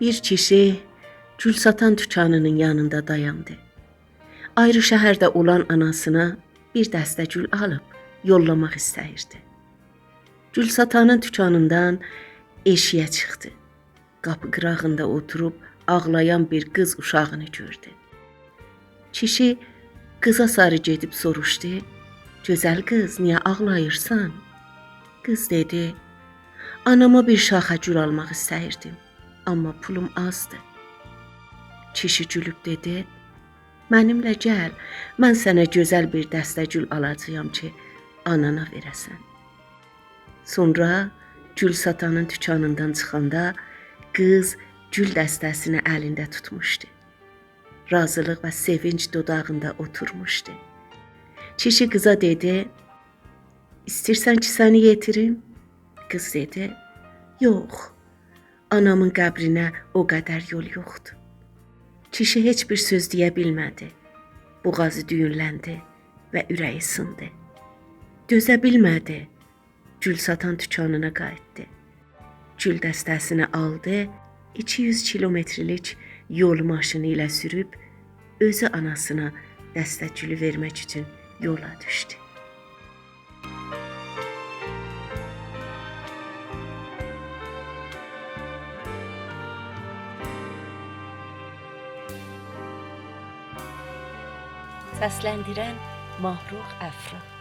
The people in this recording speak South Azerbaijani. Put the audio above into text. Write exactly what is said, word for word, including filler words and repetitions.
بیر کیشی گول ساتان دوکانینین یانیندا دایاندی. آیری شهرده اولان آناسینا بیر دسته گول آلیب یوللاماق ایسته‌ییردی. گول ساتانین دوکانیندان ائشیگه چیخدی. قاپی قیراغیندا اوتوروب آغلایان بیر قیز اوشاغینی گؤردو. کیشی قیزا ساری گئدیب سوروشدو: «گؤزل قیز، نییه آغلاییرسان؟» قیز دئدی: «آناما بیر شاخه گول آلماق ایسته‌ییردیم، آمما پولوم آزدی.» کیشی گولوب دئدی: «منیمله گل، من سنه گؤزل بیر دسته گول آلاجاغام کی، آنانا وئره‌سن.» سونرا گول ساتانین دوکانیندان چیخاندا قیز گول دسته‌سینی الینده توتموشدو. راضیلیق و سئوینج دوداغیندا اوتورموشدو. کیشی قیزا دئدی: «ایستیرسن کی، سنی یئتیریم؟» قیز دئدی: «یوخ، آنامین قبرینه او قدر یول یوخدور.» کیشی هئچ بیر سؤز دئیه بیلمه‌دی. بوغازی دویونلندی و اوره‌یی سیندی. دؤزه بیلمه‌دی. گول ساتان دوکانینا قاییتدی. گول دسته‌سینی آلدی، ایکی یوز کیلومترلیک یولو ماشینی ایله سوروب، اؤزو آناسینا دسته گولو وئرمک اوچون یولا دوشدو. سسلندیرن ماهرخ افرا.